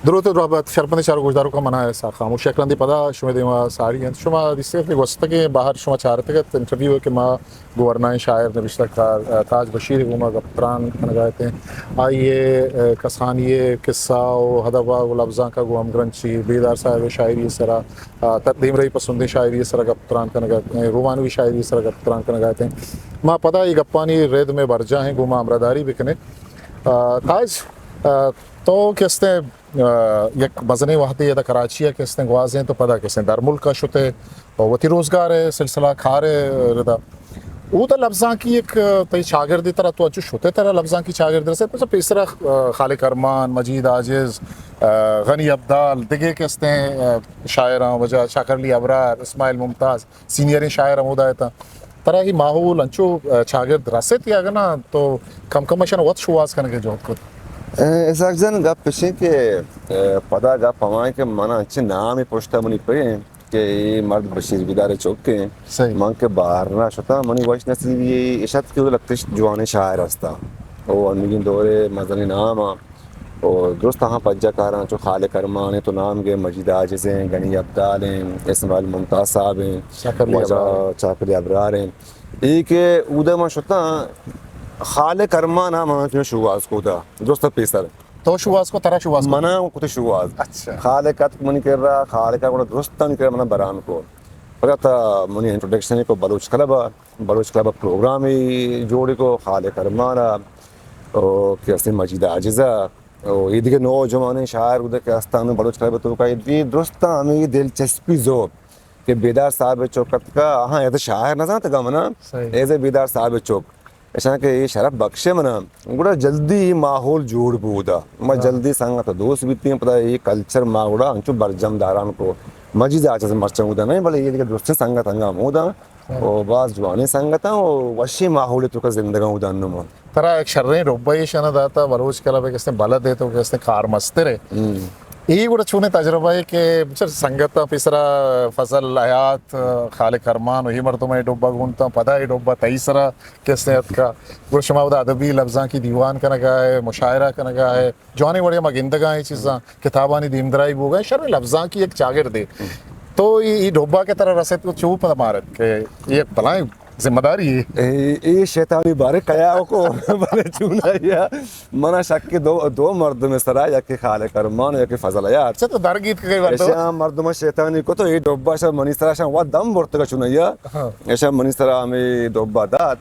دروت ءُ درہبات شرپندیں چاروک گوشداروکاں، من آں اسحاق خاموش۔ یک رندے پدا شمئے دیما ساری انت۔ شما دیستگ ات کہ گوستگیں بہر شما چارتگ ات انٹرویو ءَ کہ ما گوں ورنائیں شاعر نبشتہ کار، ءَ، تاج بشیر ءَ گوں ما گپ تران کنگا اتیں۔ آئی ءِ، ءَ، کسانی ءِ قصہ ءُ ادب ءَ گوں لبزانک ءَ گوں ہمگرنچی، بیدار صاحب ءِ شاعری ءِ سرا، ءَ، ت-، دیمرئی پسندیں شاعری ءِ سرا گپ تران کنگا اتیں، رومانوی شاعری ءِ سرا گپ تران کنگا اتیں۔ ما پدا اے گپانی رد مئے برجاہ ایں، گوں ما ہمراہداری بکنیں۔ ءَ، تاج، ءَ، تو کہ استیں، ءَ، یک مزنیں وہدے ادا کراچی ءَ کہ استیں گوازینت ءُ پدا کہ استیں درملک ءَ شت ئے ءُ وتی روزگار ءِ سلسلہ کار ءِ ردا۔ اودا لبزانکی یک، ءَ، تئی چاگردے ترا، تو انچو شت ئے ترا لبزانکی چاگرد رست ئے، پس پیسرا، ءَ، خالق ارمان، مجید عاجز، ءَ، غنی ابدال، دگہ کہ استیں، ءَ، شاعراں، واجہ چاکر علی ابرار، اسماعیل ممتاز، سینئریں شاعر ہمودا اتاں۔ ترا اے ماحول انچو، ءَ، چاگرد رست یا اگاں نہ تو کم کم اشاں وت شوہاز کنگ ءِ جہد کت؟ ءَ، اسحاق جان، گپ اش انت کہ، ءَ، پدا گپ ہما انت کہ من انچیں نامے پشت ءَ منی پہ انت کہ اے مرد بشیر بیدار ءِ چک انت۔ صحیح۔ من کہ بہر ءَ شتاں، منی وش نصیبی اش ات کہ اودا لہتیں جوانیں شاعر ہستاں۔ او انوگیں دور ءِ مزنیں نام آں۔ او درست آہاں پجا کاراں، چو خالق ارمان ایں، تو نام گے، مجید عاجز ایں، غنی ابدال ایں، اسماعیل ممتاز صاحب ایں، چاکر علی واجہ ابرار۔ چاکر علی ابرار ایں۔ اے کہ اودا من شتاں، خالق ارمان ءَ من چون شوہاز کو اودا، درست پیسر۔ تو شوہاز کو، ترا شوہاز کو؟ منا کت شوہاز۔ اچھا۔ خالق اتک منی کرا، خالق ءَ گڑا درستانی کرا منا بران کو۔ پدا تا منی انٹروڈکشن کو بلوچ کلب ءَ۔ بلوچ کلب ءَ پروگرامے جوڑ کو، خالق ارمان ءَ، او، کہ استیں مجید عاجز ءَ، او، اے دگہ نوجوانیں شاعر اودا کہ استاں بلوچ کلب ءِ توکا، اے درستاں ہمے دلچسپی زور کہ بیدار صاحب ءِ چک اتکا، آہاں ایز اے شاعر نہ زانتگا منا، صحیح۔ ایز اے بیدار صاحب ءِ چک۔ اشاں کہ اے شرف بخش منا، گڑا جلدی اے ماحول جوڑ بودا۔ ما ہاں۔ جلدی سنگت دوست بیتیں، پدا اے کلچر ما گڑا انچو برجم داران کو۔ مجید عاجز مرچاں اودا نہ، بلے اے دگہ درستیں سنگت انگا ہمودا۔ او باز جوانیں سنگتاں او وشیں ماحولے توکا زندگاں اودا انوں ما۔ ترا یک شریں ڈبہ ایشانا داتا، بلوچ کلب ءِ کہ استیں بلد ئے تو کہ استیں کارمستر ئے۔ ہم۔ اے گڑا چونیں تجربہ ئے کہ بچار سنگتاں پیسرا فضل حیات، خالق ارمان و اے مردماں اے ڈبہ گونتاں، پدا اے ڈبہ تئی سرا کہ استیں اتکا۔ گڑا شما اودا ادبی لبزانکی دیوان کنگا ئے، مشاعرہ کنگا ئے۔ جوانیں وڑے ما گندگا ایں چیزاں، کتابانی دیمدرائی بوگا، شریں لبزانکی یک چاگردے۔ تو اے، اے ڈبہ کہ ترا رست، تو چو پدا مارت کہ اے یک بلائیں ذمہ داری اے۔ اے، اے شیطانی بارے کیا کو، بلے چونا یا منا شک دو، دو مردم سرا، یکے خالق ارمان، یکے فضل حیات۔ اچھا، تو در گیت کئی بار تو؟ اشاں مردم شیطانی کو تو اے ڈبہ شا منی سرا شاں وا دم برتگا چونا یا۔ ہاں۔ اشاں منی سرا ہمے ڈبہ دات۔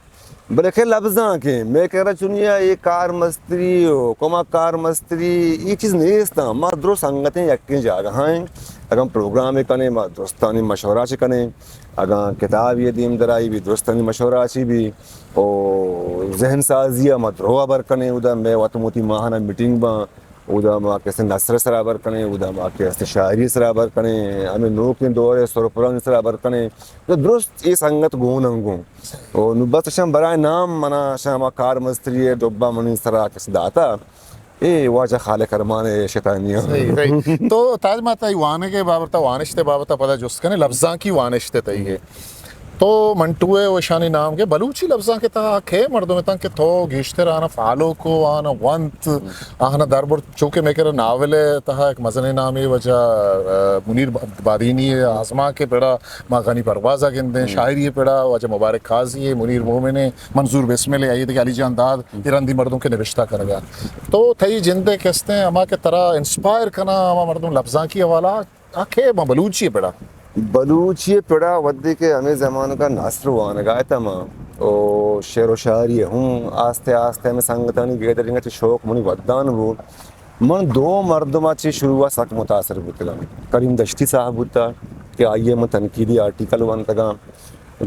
بلے کہ لبزانک ایں، مئے کرا چونیا اے کارمستری و کمک کارمستری اے چیز نیست اں۔ ما درو سنگتیں یکیں جاگہ ایں۔ اگاں پروگرامے کنیں، ما درستانی مشورہ چی کنیں۔ اگاں کتابے دیم درائی بی، درستانی مشورہ چی بی۔ او ذہن سازی ءَ ما درو ہبر کنیں۔ اودا مئے وت موتی ماہانہ میٹنگ باں۔ اودا ما کہ استیں نثر سرا ہبر کنیں، اودا ما کہ استیں شاعری سرا ہبر کنیں، ہمے نوکیں دور ءِ سرپرانی سرا ہبر کنیں۔ تو درست اے سنگت گون انگوں۔ او نو بس اشاں برائے نام منا اشاں ہما کارمستری ءِ ڈبہ منی سرا کس داتا۔ اے واجہ خالق ارمان ءِ شیطانی اں۔ صحیح، صحیح۔ تو تاج، ما تئی وانگ ءِ بابت ءَ، وانشت ءِ بابت ءَ پدا جست کنیں، لبزانکی وانشت تئی ءِ۔ تو منٹو ءِ و اشانی نام کہ بلوچی لبزانک ءِ تہا کئے مردم اتاں کہ تو گیشتر آہاں فالو کو، آہاں ونت، آہاں دربرت، چونکہ مئے کرا ناول ءِ تہا یک مزنیں نامے واجہ، آ، منیر با-، بادینی ءِ آزمانک ءِ پڑا ما غنی پرواز ءَ گندیں، شاعری ءِ پڑا واجہ مبارک قاضی ءِ، منیر مومن ءِ، منظور بسمل ءِ، آئی ءِ دگہ علی جان داد، اے رندی مردم کہ نبشتہ کنگ ءَ۔ تو تئی جند ءِ کہ استیں ہما کہ ترا انسپائر کناں، ہما مردم لبزانکی حوالہ آ کئے ما بلوچی ءِ پڑا؟ بلوچی ءِ پڑا وھدے کہ ہمے زمانگ ءَ نثر وانگ ءَ اتاں ما، او شعر و شاعری ءَ ہوں آستے آستے ہمے سنگتانی گیدرینگ ءَ چہ شوق منی ودان بو۔ من دو مردم ءَ چہ شروع ءَ سک متاثر بوتگاں۔ کریم دشتی صاحب بوتا کہ آئی ءَ من تنقیدی آرٹیکل ونتگاں۔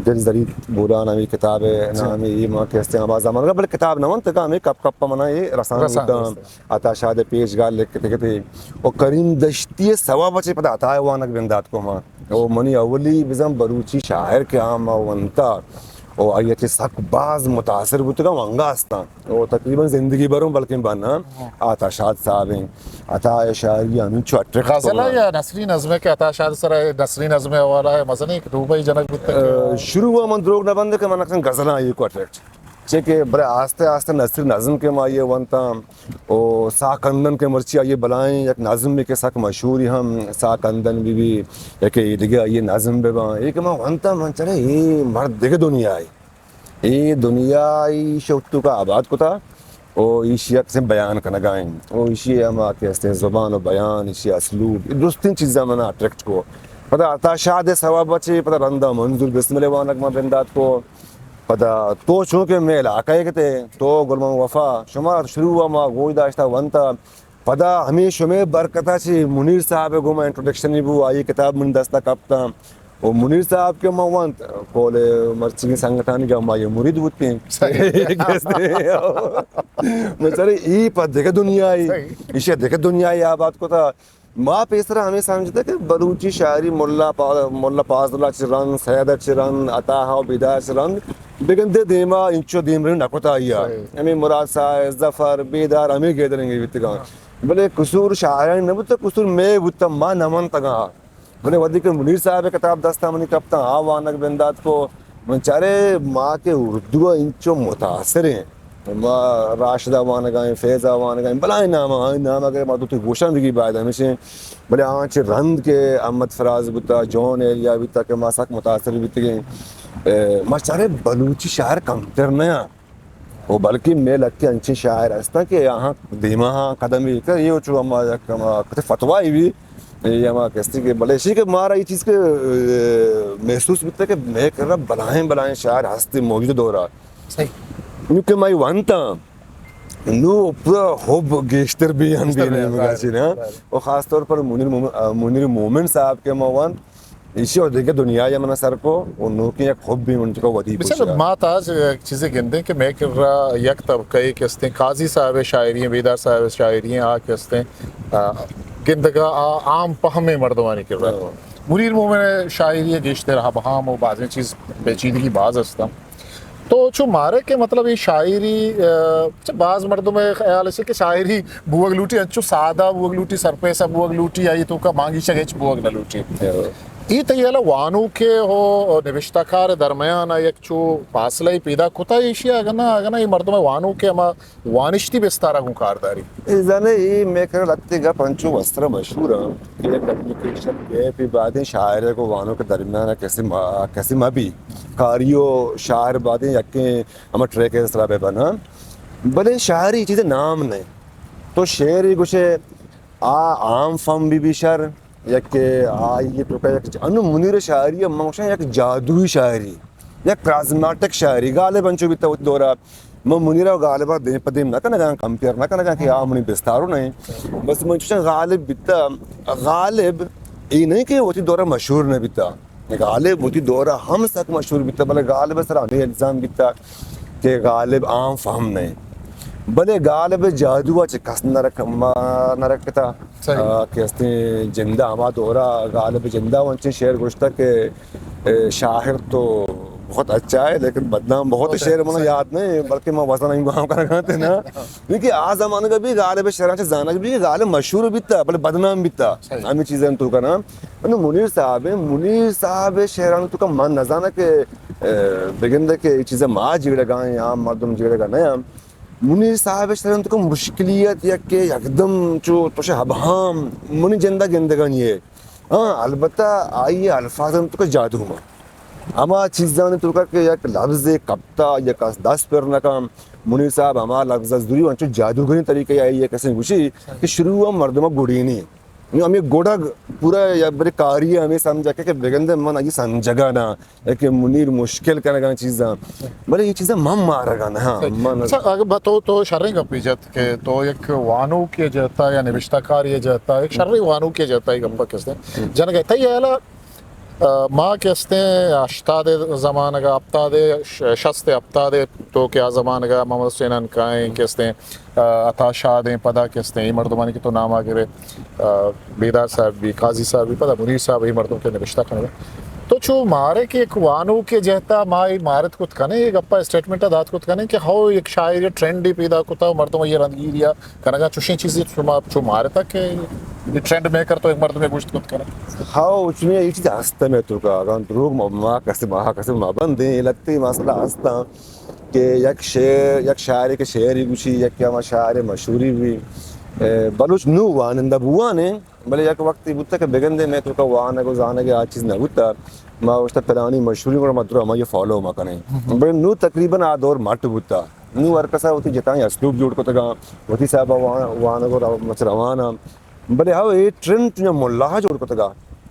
دل زری بولان ہمے کتاب ءِ نام ءَ، اے ما کہ استیں آ زمانگ ءَ، بلے کتاب نہ ونتگاں، ہمے کپ کپ ءَ منا اے رسان رسان بوتاں۔ بوتاں۔ عطا شاد ءِ پیش گال لکھتگ ات۔ او کریم دشتی ءِ سوب ءَ چہ پدا عطا ءِ وانگ بندات کو ما۔ او منی اولی بزاں بلوچی شاعر کہ آ ما ونتا۔ او آئی ءَ چہ سک باز متاثر بوتگاں و انگا ہستاں۔ او تقریباً زندگی بھر اوں بلکیں بنا۔ ہاں۔ عطا شاد صاحب ایں۔ عطا ءِ شاعری ہمینچو اٹریکٹ غزل ءَ یا نثری نظم ءَ کہ عطا شاد سر ءَ نثری نظم ءِ حوالہ ءَ مزنیں ڈوبہ ئے جنگ بوتگ؟ اے، شروع ءَ من دروگ نہ بندے کہ من اکثر غزلاں آئی کو اٹریکٹ۔ چے کہ بلے آستے آستے نثر نظم کہ ما آئی ونتاں، او ساہ کندن کہ مرچی آئی بلائیں یک نظم کہ سک مشہوری ہم ساہ کندن بی بی، یک دگہ آئی نظم بہ باں، اے کہ ما ونتاں من چرے اے مرد دگہ دنیا اے۔ اے دنیا ایش اتوکا آباد کتا، او ایشی یک سے بیان کنگا ایں۔ او ایشی ہما کہ استیں زبان و بیان، ایشی اسلوب، اے درستیں چیزاں منا اٹریکٹ کو۔ پدا عطا شاد سواب چے، پدا رندا منظور بسمل وانگ ما بندات کو۔ پدا تو چونکہ مئے علاقہ ء کتے، تو گل محمد وفا، شما شروع ء ما گوش داشتا ونتا۔ پدا ہمے شمے برکتا چہ منیر صاحب ء گوما انٹروڈکشن بو، آئی کتاب من دستا کپتا۔ و منیر صاحب کہ ما ونت، کول مرچیگیں سنگتانی گا ما یہ مرید بوتیں۔ من سر ای پا دگہ دنیا ای، ایشی دگہ دنیا ای آباد کتا۔ ما پیسرا ہمے سمجھتا کہ بلوچی شاعری ملا پا-، ملا فاضل ء چہ رند، سید ء چہ رند، عطا ء و بیدار ء چہ رند، بگندے دیما انچو دیمروی نہ کتا آئی ء۔ ہمے مراد صاحب، ظفر، بیدار ہمے گیدرنگی بیتگاں۔ بلے قصور شاعرانی نہ بوتا، قصور مئے بوتا، ما نہ منتگاں۔ بلے وھدے کہ منیر صاحب ء کتاب دستا منی کپتاں، آ وانگ بندات کو۔ من چارے ما کہ اردو ء انچو متاثر ایں، ما راشد ء وانگ ء ایں، فیض ء وانگ ء ایں، بلاہیں نام ء، آئی نام اگر ما دوتی گوشاں بگی باید ہمیش ایں۔ بلے آں چہ رند کہ احمد فراز بوتا، جون ایلیا بوتا کہ ما سک متاثر بیتگیں۔ اے، ما چارے بلوچی شاعر کمتر نہ آں۔ و بلکہ مئے لکیں انچیں شاعر ہستاں کہ آہاں دیما ہاں قدم اے کر، اے چو ہما یک ہما کتے فتوائی بھی، اے ہما کستی کہ بلے شی کہ مارا یہ چیز کہ، اے، محسوس بیتا کہ مئے کرا بلاہیں بلاہیں شاعر ہستے موجود دورا۔ صحیح۔ نو کہ مائی وانتا، نو پورا حب گیشتر بھی ہم گیشتر بھی، بھی ہم، مگا ظاہر، چی نا۔ ظاہر۔ و خاص طور پر منیر مومن، منیر مومن صاحب کہ ما وانت، ایشی و دگہ دنیا یا منا سر کو، و نوکیں یک حبی من چکا ودی بچار پوشا۔ ما تاز یک چیزے گندیں کہ مئے کرا یک طبقہ ایک استیں، قاضی صاحب شاعری ہیں، بیدار صاحب شاعری ہیں، آ کہ استیں، آ، گندگا آ عام پہمیں مردمانی کرا۔ ہاں۔ منیر مومن شاعری گیشتر ابہام و بازیں چیز پیچیدگی باز استاں۔ تو چو مارے کہ مطلب یہ شاعری، آ، چہ باز مردم خیال ہے کہ شاعری بوگ لوٹی، انچو سادہ بوگ لوٹی، سرپیسہ بوگ لوٹی، آئی تو کا مانگی شگ ہچ بوگ نہ لوٹی۔ ہاں۔ ای تئی ہیالا وانوک ء و نبشتہ کار ء درمیان ء یک چو فاصلہ ء پیدا کتا ایشی ء، اگہ نہ، اگہ نہ، ای مردم ء وانوک ء ہما وانشتی بستار ء گوں کار داری؟ اے زانے، اے مئے کرا لہتے گپ انچو وستر مشہور آں کہ یک کمیونیکیشن گیپ ء بعدیں شاعر ء گوں وانوک ء درمیان ء کسے ما-، کسے مہ بی۔ قاری و شاعر بعدیں یکیں ہما ٹریک ء سرا بہ بناں۔ بلے شاعری چیزے نام نہ۔ تو شعر ء گوشے، آ عام فہم بی بی شر، یک کہ آئی توکا یک ج-، انو منیر شاعری ء من گوشاں یک جادوئی شاعری، یک کرازماٹک شاعری، غالب انچو بیتا وتی دورا۔ من منیر ء غالب ء دیم پہ دیم نہ کنگاں، کمپیئر نہ کنگاں کہ آ منی بستارو نہ انت۔ بس من چوشاں غالب بیتا، غالب ای نہیں کہ وتی دورا مشہور نہ بیتا۔ غالب وتی دورا ہم سک مشہور بیتا، بلے غالب سرا ہمیں الزام بیتا کہ غالب عام فہم نہ انت۔ بلے غالب جادو ء چہ کس نہ رک-، ما-، نہ رکتا۔ صحیح۔ آ، کہ استیں جندہ ہما دورا غالب جندہ و انچیں شعر گوشتا کہ، اے، شاعر تو بہت اچھا ہے لیکن بدنام بہت بہت ہے۔ شعر منا صحیح۔ یاد نہیں، بلکہ ما وزن ہم گام کرنا تھے نا۔ لیکن آ زمانہ کا بھی غالب شعر چہ زانگ بھی غالب مشہور بیتا، بلے بدنام بیتا۔ صحیح۔ ہمیں چیزیں تو کنا۔ انو منیر صاحب ہیں، منیر صاحب شعران تو کا من نہ زانا کہ، اے، بگندے کہ یہ چیزیں ما جیڑگا ہیں، عام مردم جیڑگا نہیں ہم۔ منیر صاحب شعران تو کا مشکلیت یا کہ یکدم چو تو شہ ابہام منی جندہ گندگانی ہے۔ ہاں، البتہ آئی الفاظ تو کا جادو ما۔ ہما چیزانی تو کا کہ یک لفظ کپتا یا کس دست پر نکام، منیر صاحب ہما لفظ زوری وانچو جادوگری طریقے آئی ہے کسے گوشی کہ شروع ہم مردم گڑینی۔ نو ہمے گڑگ پورا یا برے کاری ہمے سمجھا کہ، کہ بگندے من اگی سمجھگا نہ، کہ منیر مشکل کنگا چیزاں۔ بلے یہ چیزاں من مارگا نہ، ہاں، صحیح۔ من اچھا، اگر بتو تو شریں گپی جت کہ تو یک وانوک کے جہتا یا نوشتہ کار یہ جہتا، یک شریں وانوک کے جہتا یہ گپا کستے۔ جنگ ہے، تئی اعلیٰ آ، ما کہ استیں ہشتاد زمانگا، ہپتاد، ش-، شست ہپتاد تو کہ آ زمانگا محمد حسین عنقائیں کہ استیں، آ، عطا شاد ہیں، پدا کہ استیں، یہ مردمانی کہ تو نام آ گرے، آ، بیدار صاحب بھی، قاضی صاحب بھی، پدا منیر صاحب، یہ مردم کہ نوشتہ کنگا۔ تو چو مارے کہ ایک وانوک کے جہتا ما یہ مارت کت کنے، یہ گپا اسٹیٹمنٹ دات کت کنے کہ ہو ایک شاعر ٹرینڈ پیدا کتا، مردم یہ رندگیریا کنگا چوشیں چیزے شما چو مارتا کہ یہ ٹرینڈ میکر تو ایک مردمے گوشت کت کنگ؟ ہاو، چمی یہ چیز ہستا میں تو کا، اگر دروگ ما، ما کسے، ما کسے ما بندیں، یہ لگتے مسئلہ ہستا۔ کہ یک شعر، یک شاعرے کہ شعری گوشی، یک کہ ہما شاعر مشہوری بی، اے، بلوچ نو وانندہ بوان ہیں، بلے یک وقتی بوتا کہ بگندے میں تو کا وانگ و زانگ آ چیز نہ بوتا، ما وشتا پلانی مشہوری، گڑا ما درا ہما یہ فالو ما کنیں۔ بلے نو تقریباً آ دور مٹ بوتا، نو ہر کسا وتی جتائیں اسلوب جوڑ کتگا، وتی صاحب وان-، وانگ و رو-، مچ روانا۔ بلے ہو اے ٹرینڈ چونیا ملا جوڑ کتگا،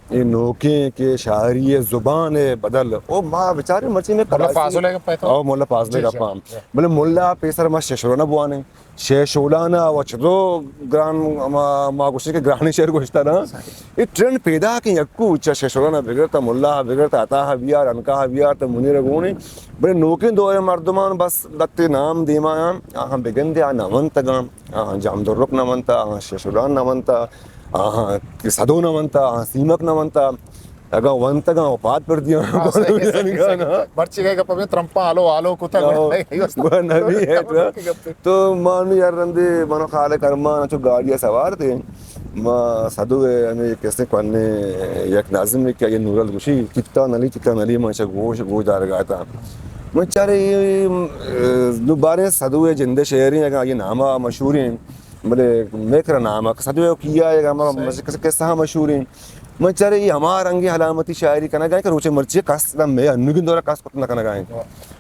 اے نوکیں کہ شاعری زبان بدل، او ما بچارے مرچی میں ملا کراچی فاضل ہے گپا تو؟ او ملا فاضل جی، جی، گپا۔ جی۔ بلے ملا پیسر ما ششرو نہ بوانے، شے شولانا و چدو گران، ما، ما گوشے کہ گرانی شعر گوشتا نا۔ اے ٹرینڈ پیدا کہ یکو چا ششورانا بگڑتا، ملا بگڑتا، عطا بیار، انکا بیار، تا منیر گونے۔ بلے نوکیں دور مردمان بس لتے نام دیما آں، آہاں بگندے آ نہ ونتگاں، آہاں جام درک نہ ونتا، آہاں ششولان نہ ونتا، آہاں کہ صدو نہ ونتا، آہاں سیمک نہ ونتا۔ اگاں ونتگاں و پاد پر دیاں۔ ہاں، صحیح، صحیح، صحیح۔ مرچی گئے گپ میں ترمپا آلو، آلو کتا ہاں۔ گڑا نہیں واسطہ۔ گڑا نبی ہے تو۔ تو مانو یار رندے منو خالق ارمان چو گاڑی سوار تھے۔ ما صدو ہے ہمیں کسے کنے یک نظم ہے کہ یہ نورل گوشی، چتا نلی، چتا نلی، من چا گوش، گوش دار گاتا۔ من چارے یہ، اے، دوبارے صدو ہے جندے شعری اگاں یہ نامہ مشہور ہیں۔ بلے میں کرا نام ء کسا دوئے کیا ہے، ہما صحیح۔ مس-، کس-، قصہ ہم مشہور ہیں۔ من چارے یہ ہما رنگی علامتی شاعری کنگا ہے کہ روچے مرچی کس دا میں انوگین دورا کس کت نہ کنگا ہے۔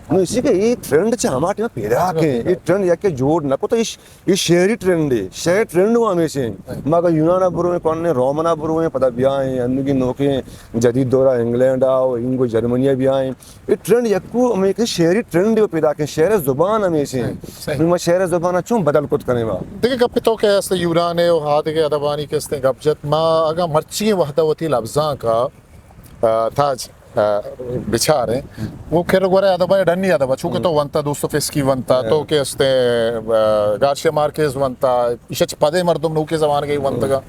نو اسی کہ یہ ٹرینڈ چہ ہما ٹائم پیدا کے، یہ ٹرینڈ یا کہ جوڑ نہ کو تو یہ ش-، یہ شعری ٹرینڈ ہے، شعر ٹرینڈ ہوا ہمیشہ ہیں۔ ما اگر یونانا برویں، کون نے رومنا برویں، پدا بیائیں، انوگین نوکیں جدید دورا انگلینڈ آؤ، انگو جرمنی بیائیں۔ اے ٹرینڈ یکو ہمیں کہ شعری ٹرینڈ پیدا کن، شعر زبان ہمیشہ ہیں۔ صحیح، صحیح۔ نو ما شعر زبان چون بدل کت کنے ما؟ دیکھے گپ تو کہ است یونان ہے و ہا دیگہ ادبانی کہ است گپ جت، ما اگاں مرچی وحدہ وتی لبزاں کا، آ، تاج، آ، بچاریں، وہ کر گورے ادب ہے، ڈنی ادب ہے، چونکہ تو ونتا دوستوفسکی ونتا، تو کہ است، آ، گارشیا مارکیز ونتا، ایشچ پدے مردم نوکے زمانگے ونتگا۔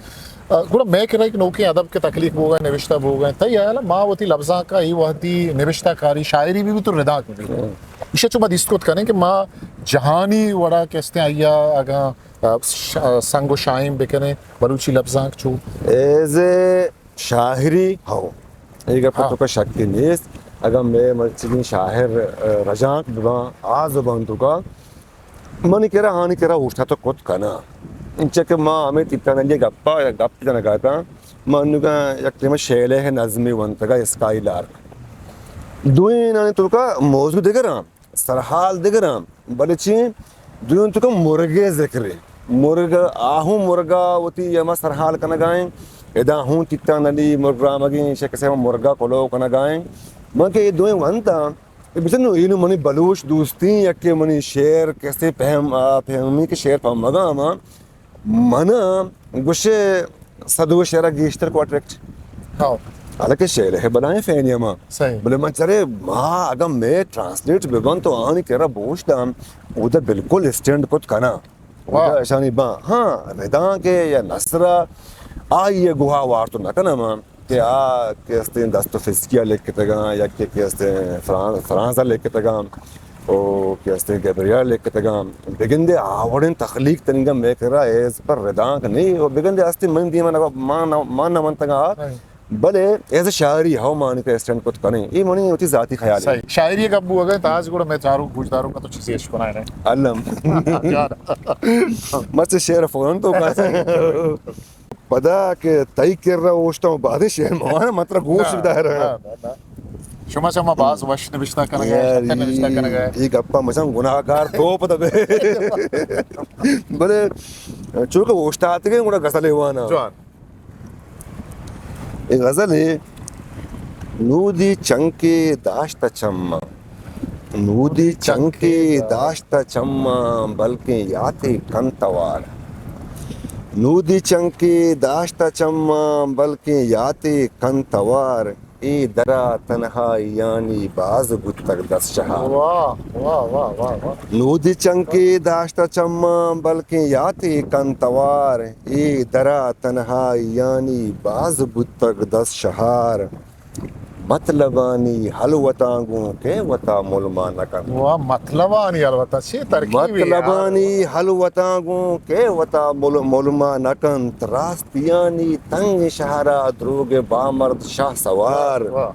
آ، گڑا مئے کرا یک نوکیں ادب کہ تخلیق بوگا، نوشتہ بوگا، تئی ہیالا ما وتی لبزانکا اے وہدی نوشتہ کاری، شاعری بہ بیت و ردانک بہ بیت۔ ایشا چو ما دیست کت کنیں کہ ما جہانی وڑا کہ استیں آئیا اگاں، آ، ش-، آ، سنگ و شاہین بکنیں بلوچی لبزانک چو۔ ایز اے شاعری ہو۔ اے گپ توکا شکی نیست۔ اگاں مئے مرچگیں شاعر، آ، رجانک بباں، آ زبان توکا منی کرا، آنی کرا اوشتاتگ کت کناں۔ انچہ کہ ما ہمے تیتانلی ءِ گپا، گپ جنگا اتاں، ما انوگاں یک ٹیمے شیلہ ءِ نظمے ونتگا، اسکائی لارک۔ دوئینانی توکا موضوع دگراں، سرحال دگراں، بلے چی دوئین توکا مرگ ءِ ذکرے۔ مرگ، آہوں مرگا وتی ہما سرحال کنگائیں، ادا ہوں تیتانلی مرگ رامگیں، شے کسے ہما مرگا کلو کنگائیں۔ من کہ اے دوئیں ونتاں، اے بچار نوں، اے نوں منی بلوچ دوستیں یکے منی شعر کسے پہم، آ، پہمی کہ شعر پہمگا ہما، من گوشے صدو شعرا گیشتر کو اٹریکٹ۔ ہاں۔ حالانکہ شعر ہے بلائیں فین ہما۔ صحیح۔ بلے من چرے ما اگاں میں ٹرانسلیٹ ببن تو آنی کرا بوشتاں، اودا بالکل اسٹینڈ کت کناں۔ واہ۔ اودا اشانی باں۔ ہاں، ردانکے یا نثرا آئی گوہا وارت نہ کناں من۔ کہ آ کہ استیں دستوفسکی ءَ لکھتگاں، یکے کہ استیں فران-، فرانز ءَ لکھتگاں، او کہ استیں گیبریل ءَ لکھتگاں، بگندے آ وڑیں تخلیق تنیگا مئے کرا ایز پر ردانک نہیں، او بگندے استیں من دیما نہ، ما نہ، ما نہ منتگاں آ، بلے ایز شاعری ہو مانی کہ اسٹینڈ کت کنیں، اے منی وتی ذاتی خیال ہے۔ صحیح۔ شاعری گپ بوگا تاج گڑا میں چارو گوشداروں کا تو چیزیں اشکنائے۔ الم۔ مست شعر فوراً تو کا۔ پدا کہ تئی کرا اوشتاں و بعدیں شعر موانا من ترا گوش بداراں۔ نہ، نہ، نہ۔ شما چہ ما باز وش نبشتہ کنگا، یار، شتر نبشتہ کنگا۔ اے گپا مچاں گناہگار تو پدا بے۔ بلے چونکہ اوشتاتگیں گڑا غزلے وانا۔ جوان۔ اے غزلے۔ نودی چنکے داشتہ چماں، نودی چنکے داشتہ چماں، بلکیں یاتے کنت وار۔ نودی چنکے داشتہ چماں، بلکیں یاتے کنت وار۔ اے درا تنہائیانی باز بوتگ دست شہار۔ واہ، واہ، واہ، واہ، واہ۔ نودی چنکے داشتہ چماں، بلکیں یاتے کنت وار۔ اے درا تنہائیانی باز بوتگ دست شہار۔ مطلبانی حلوتاں گوں کئے وتا ملما نہ کنت۔ واہ، مطلبانی حلوتاں، چی ترکیبے یار۔ مطلبانی حلوتاں گوں کئے وتا مل-، ملما نہ کنت۔ راستیانی تنگ شہرا دروگ بامرد شاہ سوار۔ واہ۔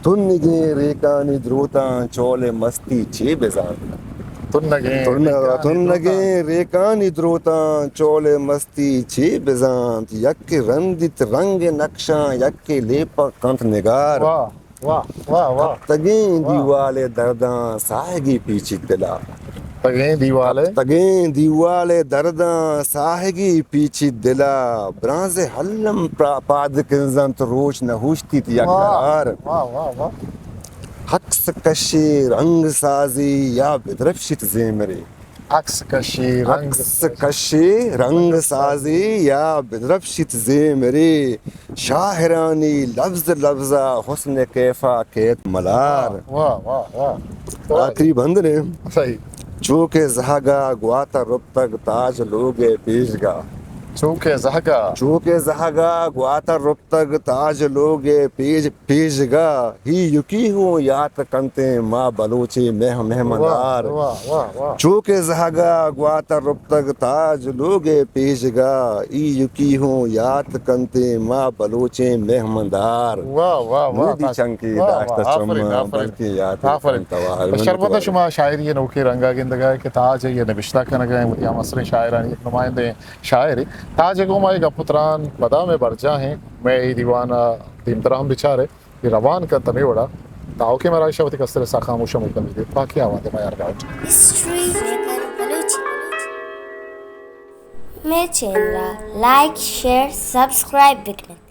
تنگیں ریکانی دروتاں چول ءِ مستی چے بزانت؟ تنگیں تن-، ریکانی تنگیں دروتاں۔ ریکانی دروتاں چول ءِ مستی چے بزانت؟ یکے رندیت رنگ ءِ نقشاں، یکے لیپہ کنت نگار۔ واہ، واہ، واہ، واہ۔ تپتگیں واہ۔ دیوال ءِ درداں ساہگے پیچیت دل ءَ۔ تپتگیں دیوال ءِ۔ تپتگیں دیوال ءِ درداں ساہگے پیچیت دل ءَ۔ برانز ءِ الم پرا-، پاد کنزنت، روچ نہ اوشتیت یک واہ، قرار۔ واہ، واہ، واہ۔ عکس کشی رنگ سازی یا بدرپشیت زیمرے۔ عکس کشی رنگ عکس کشی رنگ سازی یا بدرپشیت زیمرے۔ شاعرانی لبز لبز ءَ حسن ءِ کیف ءَ کیت ملار۔ واہ، واہ، واہ، واہ۔ آخری بند نے۔ صحیح۔ چو کہ زہگ ءَ گوات ءَ رپتگ تاج لوگ ءِ پیشگا۔ چو کہ زہگ ءَ۔ چو کہ زہگ ءَ گوات ءَ رپتگ تاج لوگ ءِ پیش-، پیشگا۔ ہی یکی ہوں یات کنتیں ما بلوچیں مہ-، مہمندار۔ واہ، واہ، واہ، واہ۔ چو کہ زہگ ءَ گوات ءَ رپتگ تاج لوگ ءِ پیشگا۔ ہی یکی ہوں یات کنتیں ما بلوچیں مہمندار۔ واہ، واہ، واہ، نودی تاج-، چنکی واہ، داشتہ واہ، چم آفرین، آفرین۔ بلکیں یات آفرین۔ کنت توار۔ شربت شما شاعری ءِ نوکیں رنگ ءَ گندگ ءَ کہ تاج ءَ نبشتہ کنگ ءَ ایں، وتی ہمعصریں شاعرانی یک نمائندہ ایں۔ شاعرے۔ تاج ءِ گوں ما اے گپ ءُ تران مدام ءَ برجاہ ایں۔ مئے اے دیوان ءَ دیمترا ہم بچار ئے، اے روان کنت ہمے وڑا۔ تاوکیں مراگش ءَ وتی کستر ءِ ساہ خاموش ءَ ملکندی دے۔ باقی آوان ءَ ما یار باوٹ۔ ہسٹری میکر بلوچی۔ مئے چینل ءَ لائک، شیئر، سبسکرائب بکن ات۔